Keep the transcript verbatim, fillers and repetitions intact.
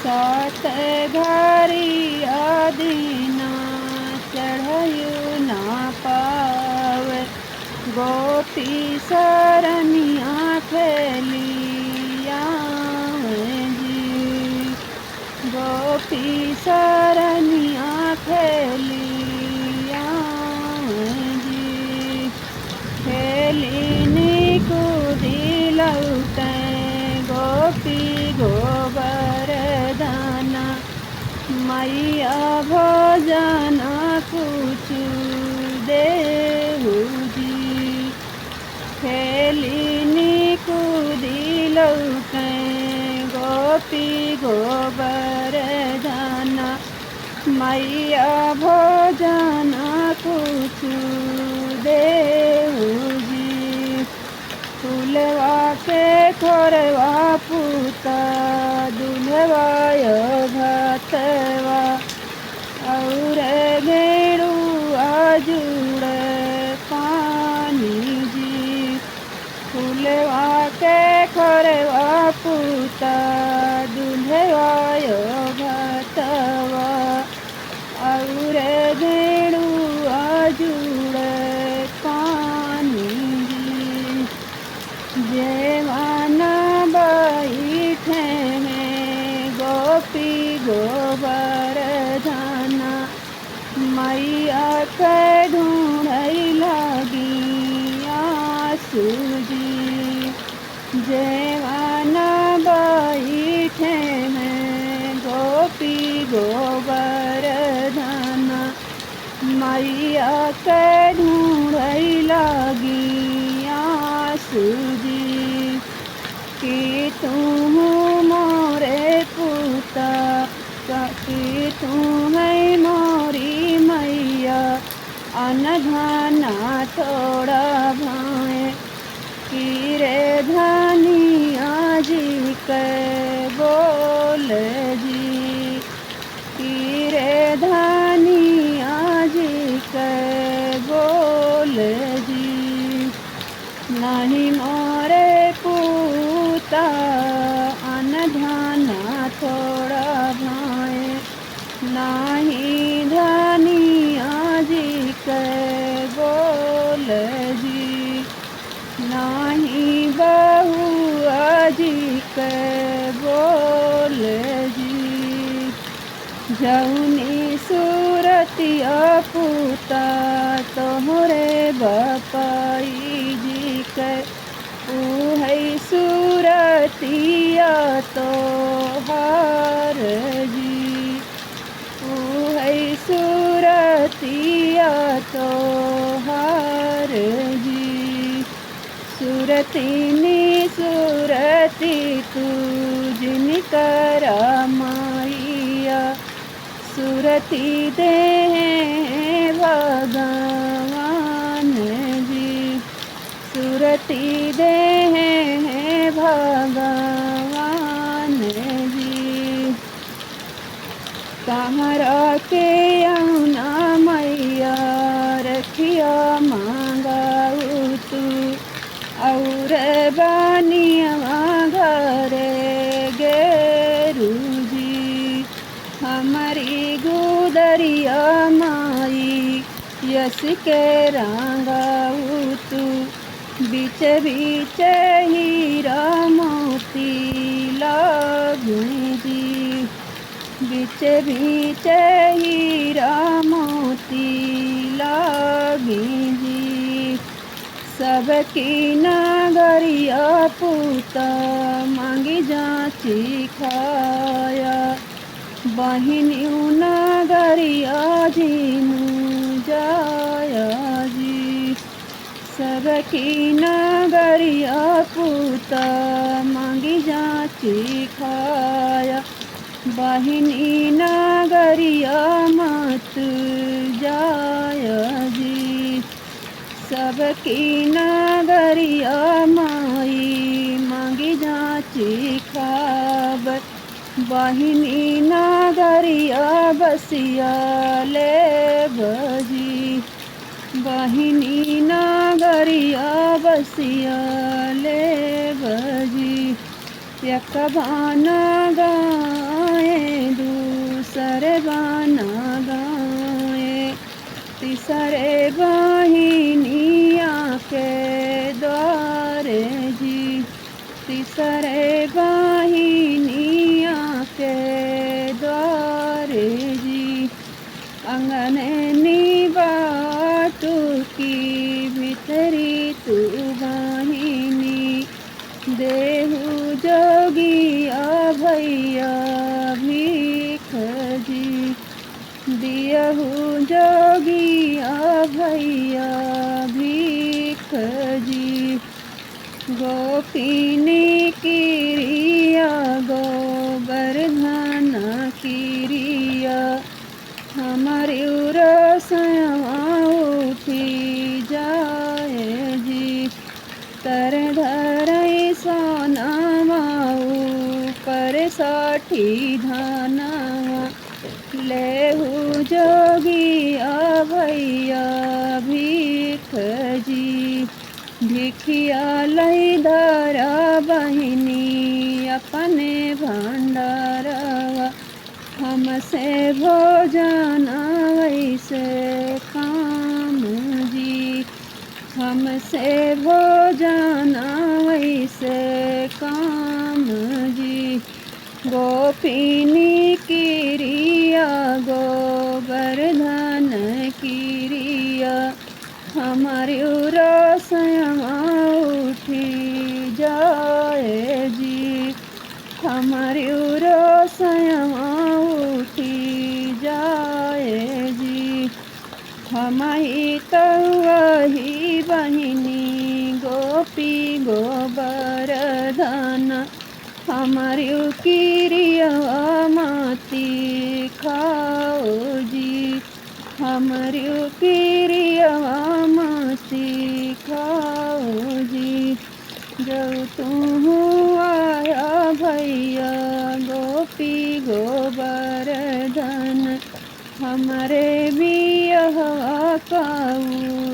सात घरिया दिना चढ़यु ना पावे, गोपी सरनिया खेलिया जी। गोपी सरनिया खेलिया जी। खेलिनी कूदी लौटे गोपी गोबरधना, मैया भोजन कुछ देहु जी। खेलिनी कूदी लौटे गोपी गोबरधना, मैया भोजन कुछ देहु जी। फुलवा के खोरवा पूता दुल्हवा यो भतवा, और गेड़ुआ जुड़े पानी जी। फुलवा के खोरवा पूता दुल्हवा यो भतवा, और गेड़ुआ जुड़े पानी जी। जेवन बैठे हैं गोपी गोबरधना, मैया के ढूंढै लागी आसु जी। जेवन बैठे हैं गोपी गोबरधना, मैया के ढूंढै लागी आसु जी। कि तू मोरे पूता, कि तू है मोरी मैया, अन धन थोड़ा भाए। कि रे धनिया जी के बोल जी, कि रे धनिया जी के बोल जी। नहीं मोरे पूता अन धन थोड़ा भाए, नहीं धनिया जी के बोल जी, नहीं बहुआ जी के बोल जी। जौनी सूरतिया पूता तोहरे बपाई जी के, उहै सूरतिया तोहार जी, उहै सूरतिया तोहार जी। सुरतिनी सुरति तू जिनकरा मैया, सुरति देहे भगवान जी, सुरति देहे भगवान जी। कहरा के अउना मैया रखिया मांगाऊ तू, और बनिया घरे गेरू जी। हमरी गुदरिया माई यस के रंगाऊ तू, बीच बीच हीरा मोती लागे जी, बीच बीच हीरा मोती लागे जी। सबकी नगरिया पूता मांगी जाची खाया, बहिनी नगरिया जिनु जाया जी। सबकी नगरिया पूता मांगी जाची खाया, बहिनी नगरिया मत जाया जी। सबकी नगरिया माई मांगी जाची खाब, बहिनी नगरिया बसिया लेब जी, बहिनी नगरिया बसिया लेब जी। यकबाना गाए भीख जी, दियहु जोगिया भैया भीख जी। गोपिनी किरिया गोवर्धन किरिया, हमरी उरसवा उठी जाए जी। तर धरई सोनवा ऊपर साठी धनवा, लेहु जोगिया भैया भीख जी। भिखिया लई धरा बहिनी अपने भंडारवा, हमसे भोजन वैसे काम जी, हमसे भोजन वैसे काम जी। गोपिनी किरिया गोवर्धन किरिया, हमरी उरसवा उठी जाए जी, हमरी उरसवा उठी जाए जी। हमही तवही बहिनी गोपी गोवर्धन, हमरी किरियवा मती खाओ जी, हमरी किरियवा मती खाओ जी। जब तू आया भैया गोपी गोवर्धन, हमरे बियहवा काऊ